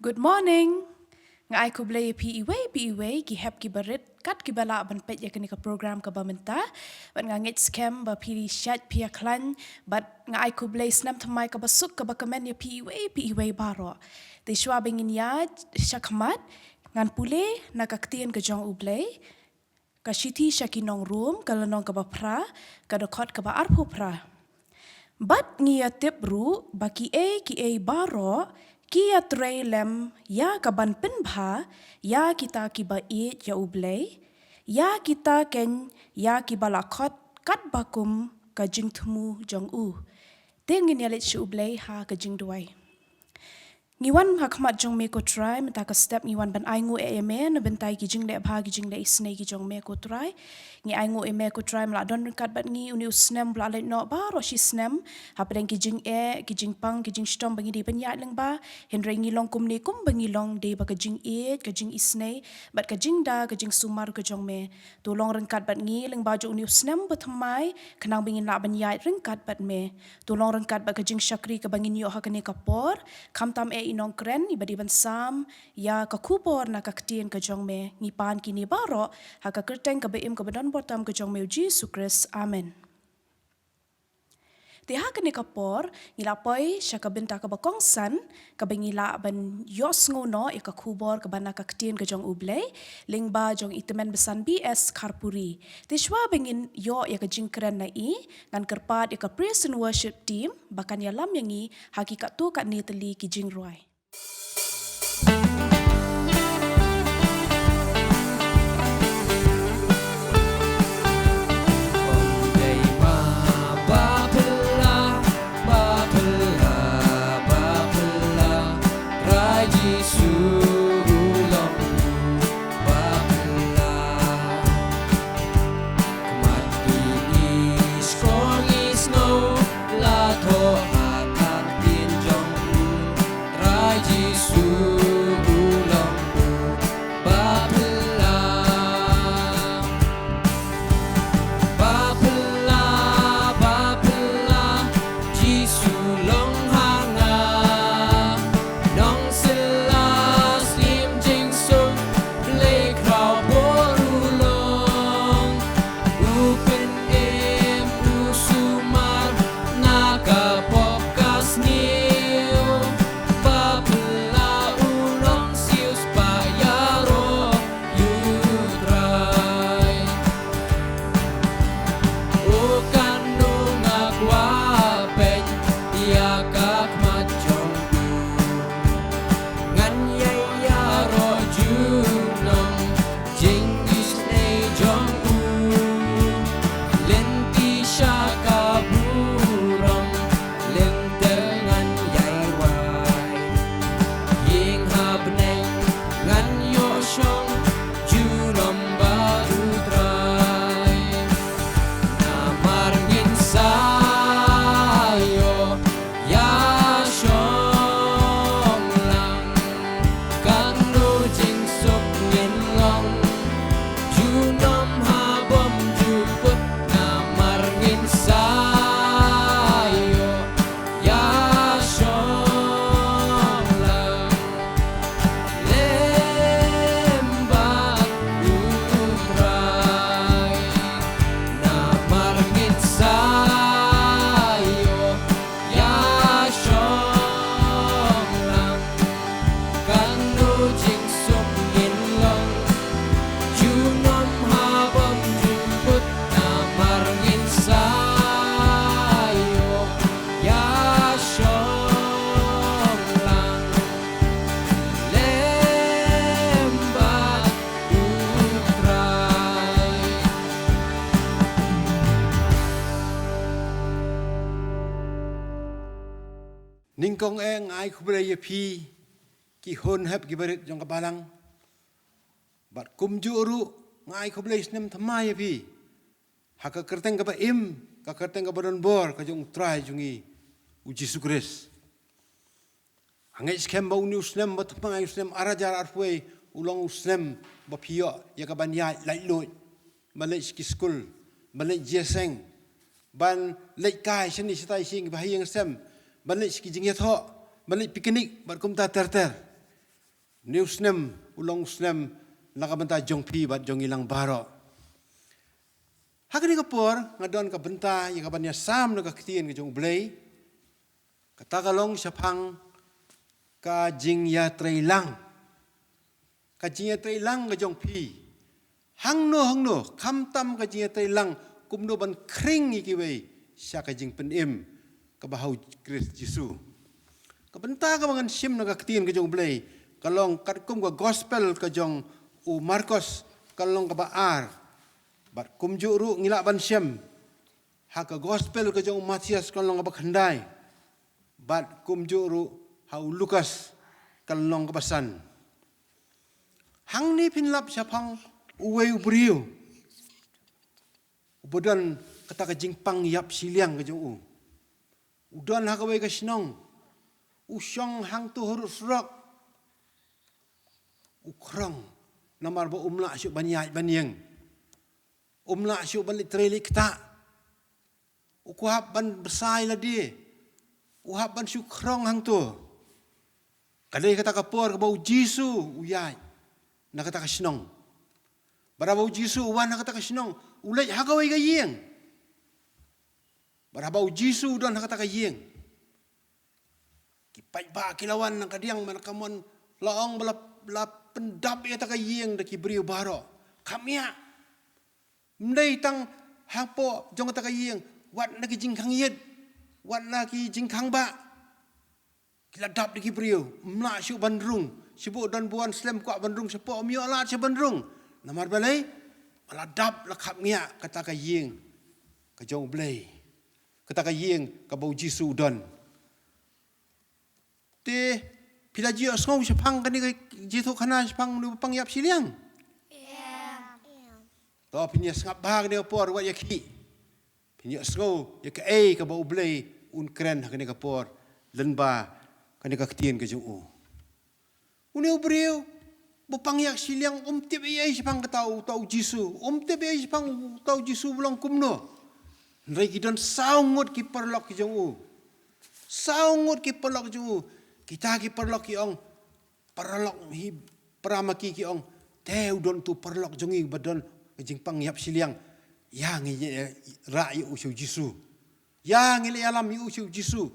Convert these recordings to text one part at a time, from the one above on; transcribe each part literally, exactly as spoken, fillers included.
Good morning. Nga ai khublei ïa phi iwei pa iwei, ki hep ki barit, kat kiba lah ban peit ïa kane ka program kaba mynta. Bad nga ngeit skhem ba phi shait phi ïakhlaiñ, bad nga ai khublei snem thymmai kaba suk kaba kmen ïa phi iwei pa iwei baroh. Te shuwa ba ngin ïaid shakhmat, ngan pule na ka ktien ka jong U Blei, ka shithi sha ki nong Rom, ka lynnong kaba phra, ka dkhot kaba arphew phra. Bad ngi ïa tip ruh ba kiei kiei baroh ki ïa trei lem ïa ka ban pynbha ïa kita kiba ïeit ïa U Blei, ïa kita keiñ ïa kiba la khot katba kum ka jingthmu jong u. Te ngin ïa leit sha U Blei ha ka jingduwai. Ngi wan ha khmat jong me ko Trai, mynta ka step ngi wan ban ainguh ïa me na bynta ki jingleh bha, ki jingleh isynei ki jong me ko Trai. Ngi ainguh ïa me ko Trai, me la don ryngkat bad ngi une u snem ba la leit noh, baroh shi snem, hapdeng ki jingeh, ki jingpang, ki jingshitom ba ngi dei ban ïaid lyngba. Hynrei ngi long kumne kumba ngi long dei ba ka jingïeit, ka jingisynei, bad ka jingda, ka jingsumar ka jong me. To long ryngkat bad ngi lyngba jong une u snem ba thymmai, khnang ba ngin lah ban ïaid ryngkat bad me. To long ryngkat bad ka jingshakri kaba ngin ïoh ha kane ka por, khamtam eh i nongkren iba dei ban sam ïa ka khubor na ka ktien ka jong me. Ngi pan kine baroh ha ka kyrteng kaba im kaba don bor tam ka jong me, U Jisu Khrist. Amen. Te ha kane ka por, ngi la poi sha ka bynta kaba kongsan, kaba ngi lah ban ïohsngew noh ïa ka khubor kaba na ka ktien ka jong U Blei, lyngba jong i tymmen basan B S Kharpuri. Te shuwa ba ngin ïoh ïa ka jingkren na i, ngan kyrpad ïa ka praise and worship team ba kan ïalam ïa ngi ha ki katto katne tylli ki jingrwai. Nyngkong eh nga ai khublei ïa phi ki khun hep ki barit jong ka balang. Bad kumjuh ruh nga ai khublei snem thymmai ïa phi ha ka kyrteng kaba im, ka kyrteng kaba don bor ka jong U Trai jong ngi, U Jisu Khrist. Nga ngeit skhem ba une u snem ba thymmai, u snem ar hajar arphew wei, u long u snem ba phi ïoh ïa ka ban ïaid laitluid, ban leit sha ki skul, ban leit jingïaseng, ban leit kai shane shatai sha ïing ba ha ïing sem, ban leit sha ki jingïathoh, ban leit picnic bad kumta ter ter. Une u snem u long u snem na ka bynta jong phi bad jong ngi lang baroh. Ha kane ka por nga don ka bynta ïa ka ban ïasam na ka ktien ka jong U Blei. Kata ka long shaphang ka jingïatreilang. Ka jingïatreilang ka jong phi. Hangno hangno, khamtam ka jingïatreilang kumno ban khring ïa kiwei sha ka jingpynim kaba ha u Khrist Jisu. Ka bynta kaba ngan shim na ka ktien ka jong U Blei ka long katkum ka gospel ka jong u Markos, ka long kaba ar. Bad kumjuh ruh ngi lah ban shem ha ka gospel ka jong u Mathaios, ka long kaba khyndai. Bad kumjuh ruh ha u Lukas, ka long kaba san. Hangne phin lap shaphang uwei u briew uba don kata ka jingpang ïap shiliang ka jong u. U don ha kawei ka shnong. U shong hangto harud surok. U khrong namar ba um lah shuh ban ïaid ban ïeng. Um lah shuh ban leit trei leit ktah. U kwah hap ban bsa ïa lade. U hap ban shu khrong hangto. Ka dei kata ka por kaba u Jisu u ïaid na kata ka shnong. Bad haba u Jisu u wan na kata ka shnong, u leit ha kawei ka ïing. Bad haba u Jisu u don ha kata ka ïing, ki paidbah ki la wan na ka diang, man ka mon la ong ba la, la pyndap ïa kata ka ïing da ki briew baroh. Kham ïa. Ym dei tang hapoh jong kata ka ïing, wat na ki jingkhang ïit, wat na ki jingkhang bah. Ki la dap da ki briew, ym lah shuh ban rung. Shu buh don buan slem kwah ban rung shapoh, ym ïoh lad shuh ban rung. Namar balei? Ba la dap, la khap ngiah kata ka ïing ka jong U Blei. Kata ka ïing kaba u Jisu u don. Te phi la ju ïohsngew shaphang kane ka jingthoh khana shaphang une u pang ïap shiliang? To phin ïa sngap bha kane ka por, wat ïa khih. Phin ïohsngew ïa kaei kaba U Blei un kren ha kane ka por lyngba kane ka ktien ka jong u. Une u briew ba pang ïap shiliang um tip ei ei shaphang kata u, uta u Jisu. Um tip ei ei shaphang uta u Jisu ba long kumno. Hynrei ki don saw ngut ki paralok ki jong u. Saw ngut ki paralok ki jong u. Kita ki paralok ki ong, paralok hi, para ma ki ki ong, te u don utu u paralok jong ngi ba don ka jingpang ïap shiliang. Ïa ngi rah ïa u sha u Jisu. Ïa ngi leit ïalam ïa u sha u Jisu.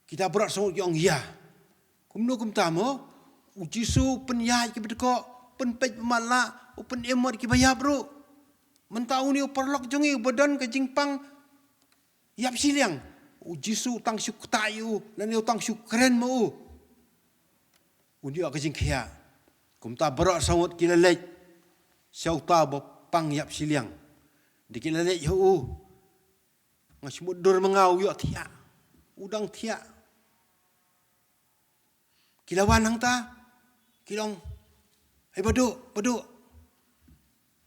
Kita baroh saw ngut ki ong ïa. Kumno kumta mo, u Jisu u pynïaid kiba dkoh, u pynpeit ba matlah, u pynim wat kiba ïap ruh. Mynta une u paralok jong ngi uba don ka jingpang ïap shiliang, u Jisu u tang shu ktah ïa u lane u tang shu kren ma u. Un ïoh ka jingkhiah. Kumta baroh saw ngut ki la leit sha uta uba pang ïap shiliang. Da ki la leit ha u, nga shu mutdur ma nga u ïoh thiah. U dang thiah. Ki la wan hangta, ki la ong, "Hei Baduh, Baduh.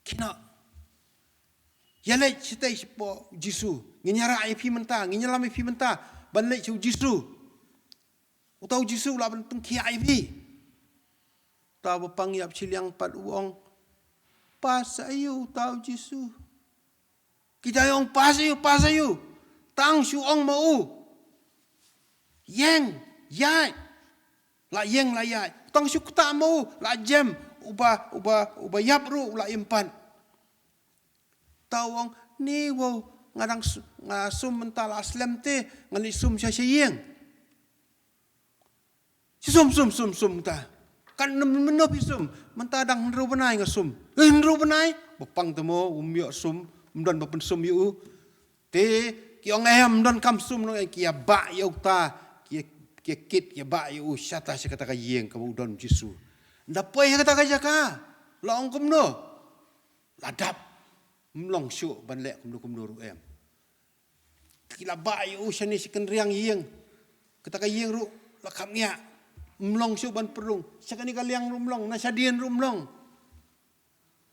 Kine, ïa leit shatei shapoh u Jisu. Ngin ïa rah ïa phi mynta, ngin ïalam ïa phi mynta ban leit sha u Jisu. Uta u Jisu u lah ban pynkhiah ïa phi." Uta uba pang ïap shiliang pat u ong, "Pass aïu uta u Jisu?" Kita ong, "Pass aïu, pass aïu. Tang shu ong ma u, ïeng, ïaid. La ïeng, la ïaid. Tang shu ktah ma u, la jem. Uba, uba, uba ïap ruh u la im pat." Uta u ong, "Ni wow, nga dang su-, nga sum mynta la slem te, nga leit sum sha sha ïing." "Sum, sum, sum, sum ta. Kan num mynno phi sum?" "Mynta dang hynriew bnai nga sum." "Eh, hynriew bnai?" Ba pang te mo, um ïoh sum, um don ba pynsum ïa u. Te ki ong, "Eh, ym don kam sum noh." Ki ïa bah ïa uta, ki ïa, ki ïa kit, ki ïa bah ïa u shata sha kata ka ïing kaba u don u Jisu. Nda poi ha kata ka jaka, la ong kumno? La dap. Ym long shuh ban leh kumno kumno ruh em. Ki la bah ïa u shane sha kynriang ïing. Kata ka ïing ruh la kham ngiah. Ym long shuh ban pynrung. Sha kane ka liang ruh ym long, na shadien ruh ym long.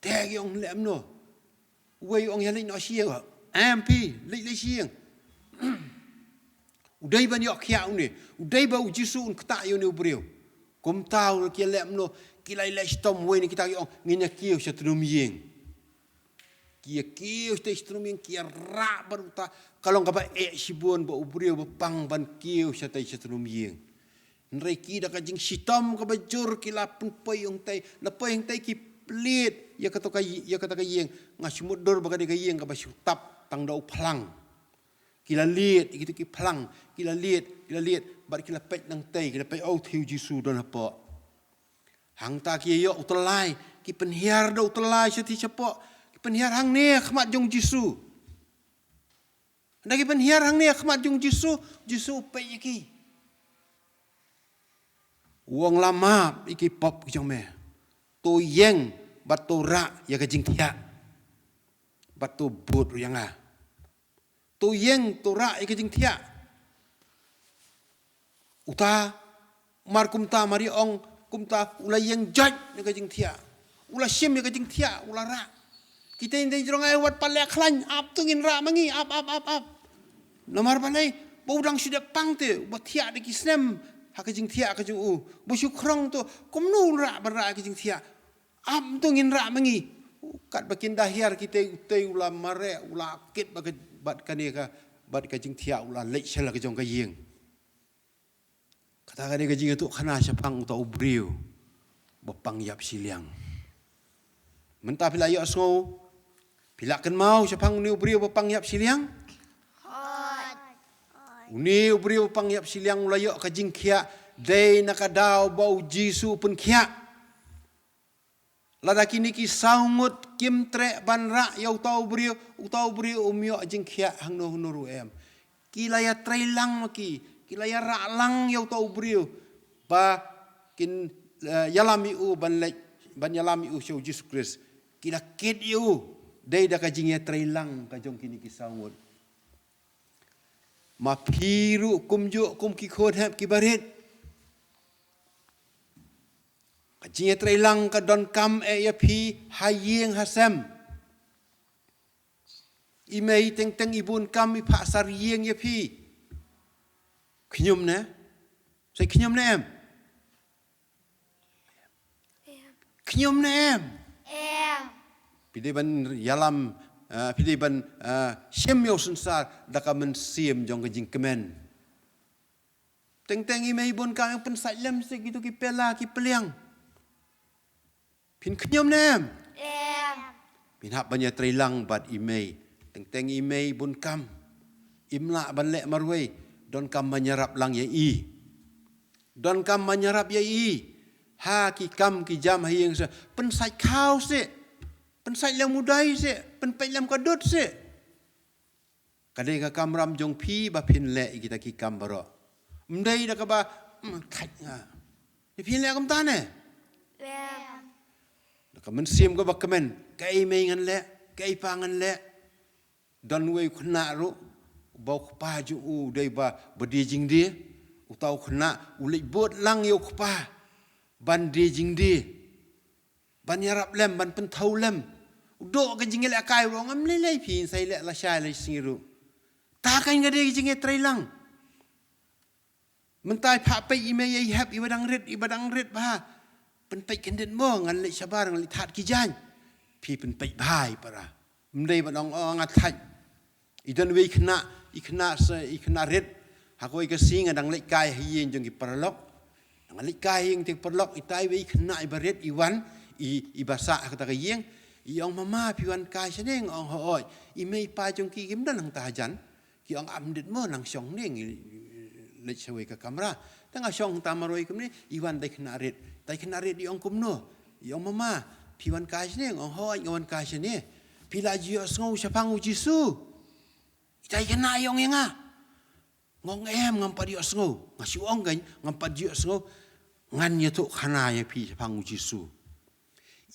Te ki ong leh kumno? Uwei u ong, "Ïa leit noh sha ïing." "Em phi, leit leit sha ïing." U dei ban ïoh khiah une. U dei ba u Jisu un ktah ïa une u briew. Kumta u ki ïa leh kumno? Ki la ïa leh shitom, uwei na kita ki ong, "Ngin ïa kiew sha tnum ïing." Ki ïa kiew shatei sha tnum ïing, ki ïa rah bad uta, ka long kaba eh shibun ba u briew ba pang ban kiew shatei sha tnum ïing. Hynrei ki da ka jingshitom kaba jur ki la pynpoi hangtei, la poi hangtei ki plie ïa kata ka, ïa kata ka ïing. Nga shu mutdur ba ka dei ka ïing kaba shu tap tang da u phlang. Ki la lied, ïa kito ki phlang, ki la lied, ki la lied, bad ki la peit nangtei, ki la peit, oh, thew Jisu don hapoh. Hangta ki ïoh u tyllai, ki pynhiar da u tyllai shathie shapoh, ki pynhiar hangne ha khmat jong Jisu. Haba ki pynhiar hangne ha khmat jong Jisu, Jisu u peit ïa ki. U ong la map ïa ki pop ki jong me. To ïeng bad to rah ïa ka jingthiah. Bad to bud ruh ïa nga. To ïeng to rah ïa ka jingthiah. Uta, mar kumta, mar ïa ong kumta, u la ïeng joit ïa ka jingthiah. U la shim ïa ka jingthiah, u la rah. Kita ïa dei jrong ai wat pat leh khlaiñ, ap to ngin rah ma ngi, ap, ap, ap, ap. Namar balei, ba u dang shu dep pang te, ba thiah da ki snem, ha ka jingthiah ka jong u. Ba shu khrong to, kumno u rah ban rah ka jingthiah. Ap to ngin rah ma ngi. Katba kin da hiar kita, utei u la mareh, u la kit bad ka, bad kane ka, bad ka jingthiah u la leit sha la ka jong ka ïing. Kata ka dei ka jingïathuhkhana shaphang uta u briew ba pang ïap shiliang. Mynta phi la ïohsngew, phi la kynmaw shaphang une u briew ba pang ïap shiliang? Une u briew ba pang ïap shiliang u la ïoh ka jingkhiah dei na ka daw ba u Jisu u pynkhiah. Lada kine ki saw ngut kim treh ban rah ïa uta u briew, uta u briew um ïoh jingkhiah hangno hangno ruh em. Ki la ïatrei lang ma ki, ki la ïarah lang ïa uta u briew ba kin, eh, ïalam ïa u ban leit, ban ïalam ïa u sha u Jisu Khrist. Ki la kit ïa u dei da ka jingïatrei lang ka jong kine ki saw ngut. Ma phi ruh kumjuh kum ki khun hep kiba rit. Ka jingïatreilang ka donkam eh ïa phi ha ïing ha sem. I mei teng teng i bun kam i phah sar ïing ïa phi. Khñium ne? Sa khñium ne em? Khñium ne em? Em. Phi dei ban ïalam, eh, phi dei ban, eh, shim ïa u synsar da ka mynsiem jong ka jingkmen. Teng teng i mei bun kam ïa pynsaid lem seh kito ki pela ki pliang. Phin khñium ne em? Em. Phin hap ban ïatreilang bad i mei. Teng teng i mei bun kam. Im lah ban leh marwei. Donkam ban ïarap lang ïa i. Donkam ban ïarap ïa i. Ha ki kam ki jam ha ïing seh. Pynsaid khaw seh. Pynsaid lem u dai seh. Pynpeit lem ka dud seh. Ka dei ka kamram jong phi ba phin leh ïa kita ki kam baroh. Ym dei da kaba, mm, thait nga. Phin leh kumta ne? Em. Da ka mynsiem kaba kmen, kaei mei ngan leh, kaei pa ngan leh. Don uwei u khynnah ruh, ba u kpa jong u dei ba, ba die jingdie, uta u khynnah, u leit bud lang ïa u kpa, ban die jingdie. Ban ïarap lem, ban pynthew lem. U duk ka jingïalehkai u ong, ym lei lei phi, sa ïaleh lashai lashisngi ruh. Ta kan ka dei ka jingïatreilang. Mynta i phah peit i mei ïa i hep, iba dang rit, iba dang rit bha. Pynpeit kyndit mo, ngan leit shabar, ngan leit thad ki jaiñ. Phi pynpeit bha i para. Ym dei ban ong, oh, nga thait. I don wei i khynnah, i khynnah sa, i khynnah rit. Ha kawei ka sngi nga dang leit kai ha ïing jong ki paralok. Nga leit kai ha ïing jong ki paralok, itai wei i khynnah iba rit, i wan, i, iba sah ha kata ka ïing. I ong, mama, phi wan kai shane, nga ong hooid. I mei i pa jong ki kim don hangta hajan. Ki ong, ym dei mo, nang shong hangne, ngi leit sha wei ka kamra. Te nga shong hangta marwei kumne, i wan da i khynnah rit. Da i khynnah rit i ong kumno. I ong, mama, phi wan kai shane, nga ong hooid, nga wan kai shane. Phi la ju ïohsngew shaphang u Jisu? Itai i khynnah i ong ïa nga. Nga ong em, ngam pat ïohsngew. Nga shu ong kan, ngam pat ïohsngew. Ngan ïathuhkhana ïa phi shaphang u Jisu.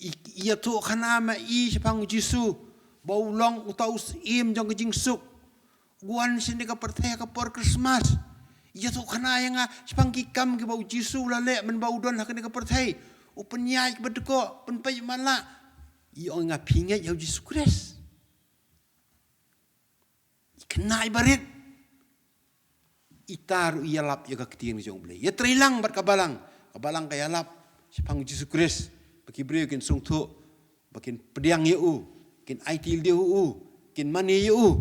I, ïathuhkhana ma i shaphang u Jisu. Ba u long uta u syiem jong ka jingsuk. U wan shane ka pyrthei ha ka por Christmas. Ïathuhkhana ïa nga shaphang ki kam kiba u Jisu u la leh mynba u don ha kane ka pyrthei. U pynïaid kaba dkoh, pynpeit matlah. I ong ïa nga phi ngeit ïa u Jisu Khrist. I khynnah iba rit. Ita ruh i ïalap ïa ka ktien ka jong u Blei. Ïatreilang bad ka balang. Ka balang ka ïalap shaphang u Jisu Khrist. Ba ki briew kin sngewthuh. Ba kin pdiang ïa u. Kin aiti lade ïa u. Kin mane ïa u.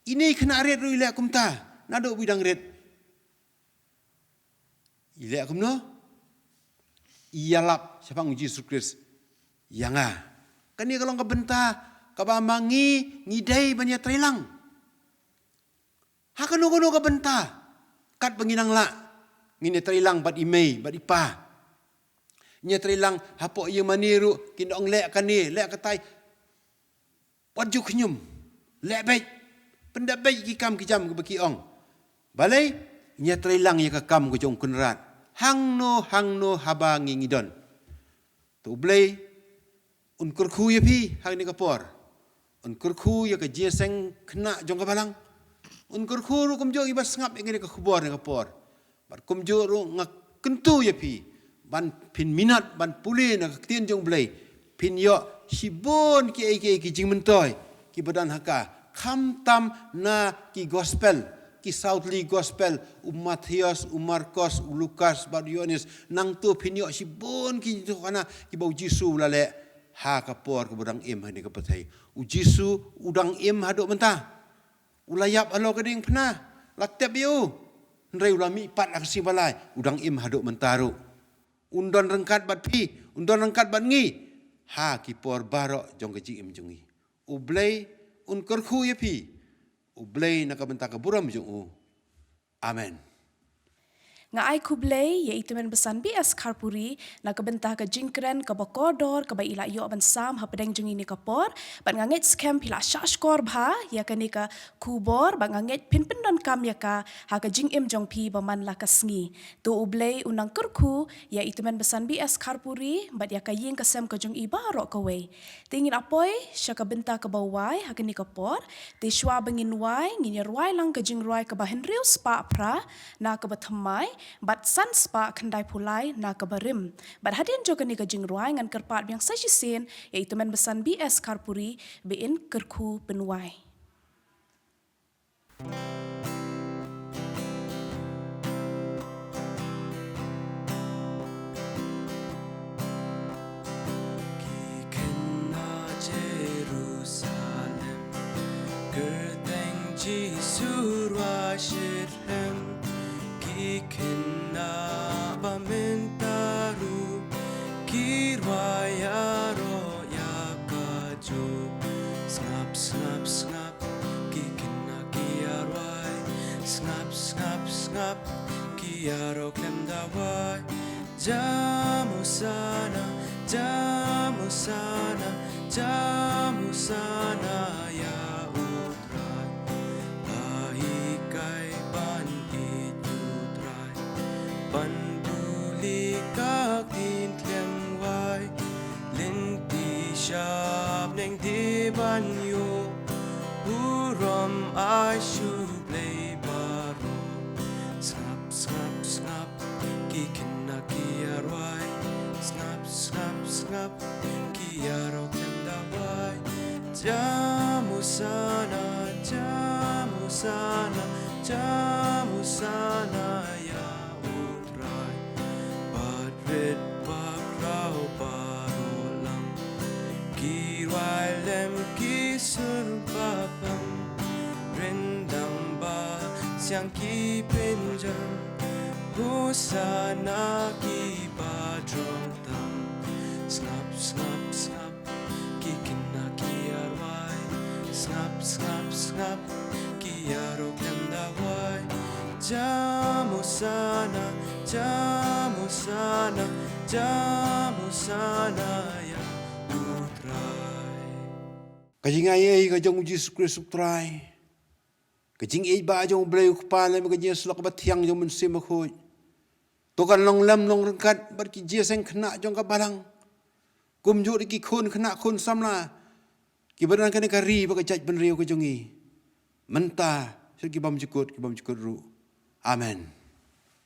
Ine i khynnah rit ruh i leh kumta. Naduh ba i dang rit. I leh kumno? I ïalap shaphang u Jisu Khrist ïa nga. Kane ka long ka bynta kaba ma ngi ngi dei ban ïatreilang. Ha kano kano ka bynta, katba ngi nang lah, ngin ïatreilang bad i mei bad i pa. Ngin ïatreilang hapoh ïing mane ruh, kin ong leh kane, leh katai. Wat ju khñium, leh beit, pyndep beit ki kam ki jam kiba ki ong. Balei? Ngin ïatreilang ïa ka kam ka jong u Kynrad hangno hangno haba ngi ngi don. To U Blei un kyrkhu ïa phi ha kane ka por. Un kyrkhu ïa ka jingïaseng khynnah jong ka balang. Un kyrkhu ruh kumjuh iba sngap ïa kane ka khubor ha kane ka por. Bad kumjuh ruh nga kyntu ïa phi ban phin minot ban pule na ka ktien jong U Blei. Phin ïoh shibun kiei kiei ki jingmyntoi kiba don ha ka, khamtam na ki gospel, ki saw tylli ki gospel, u Mathaios, u Markos, u Lukas bad u Ïoannis. Nangta phin ïoh shibun ki jingïathuhkhana kiba u Jisu u la leh ha ka por kaba u dang im ha kane ka pyrthei. U Jisu u dang im haduh mynta. U la ïap halor ka diengphna, la tep ïa u. Hynrei u la mihpat ha ka sngi ba lai, u dang im haduh mynta ruh. Un don ryngkat bad phi, un don ryngkat bad ngi ha ki por baroh jong ka jingim jong ngi. U Blei un kyrkhu ïa phi. U Blei na ka bynta ka burom jong u. Amen. Nga ai khublei ïa i Tymmen Basan B S Kharpuri na ka bynta ka jingkren kaba kordor kaba i la ïoh ban sam hapdeng jong ngi ha kane ka por, bad nga ngeit skhem phi la shahshkor bha ïa kane ka khubor, bad nga ngeit phin pyndonkam ïa ka ha ka jingim jong phi ba man la ka sngi. To U Blei un nang kyrkhu ïa i Tymmen Basan B S Kharpuri bad ïa ka ïing ka sem ka jong i baroh kawei. Te ngin ïa poi sha ka bynta kaba wai ha kane ka por. Te shuwa ba ngin wai, ngin ïa rwai lang ka jingrwai kaba hynriew spah phra na kaba thymmai, bad san spah khyndai phew lai na kaba rim. Bad hadien jong kane ka jingrwai ngan kyrpad biang sa shisien ïa i Tymmen Basan B S Kharpuri ba in kyrkhu pynwai. Ki khynnah Jerusalem, kyrteng Jisu ruh shithlem. Ki khynnah ba mynta ruh ki rwai ïaroh ïa kajuh. Sngap, sngap, sngap. Ki khynnah ki ïa rwai, sngap, sngap, sngap, ki ïaroh khlem da wai. Jam hosana, jam hosana, jam hosana ïa U Trai. Ba hikai ban ïeit U Trai, ban pule ka ktien khlem wai. Lynti shapneng dei ban ïoh burom ai sha U Blei baroh. Sngap, sngap, sngap, ki khynnah ki ïa rwai. Sngap, sngap, sngap, ki ïaroh khlem da wai. Jam hosana, jam hosana, jam hosana ïa U Trai. Bad rit bakhraw baroh lang, ki rwai lem ki sur ba pang. Ryndang ba siang ki pynjam, hosana ki ba jrong tam. Sngap, sngap, sngap, ki khynnah ki ïa rwai. Sngap, sngap, sngap, ki ïaroh khlem da wai. Jam hosana, jam hosana, jam hosana ïa U Trai. Ka jingai ei ka jong U Jisu Khrist U Trai. Ka jingïeit ba jong U Blei U Kpa lem ka jingïasyllok ba thiang jong U Mynsiem Bakhuid. To kan long lem long ryngkat bad ki jingïaseng khynnah jong ka balang. Kumjuh ruh ki khun khynnah khun samla kiba don ha kane ka ri bad ka jaitbynriew ka jong ngi. Mynta, sha ki bymjukut, ki bymjukut ruh. Amen.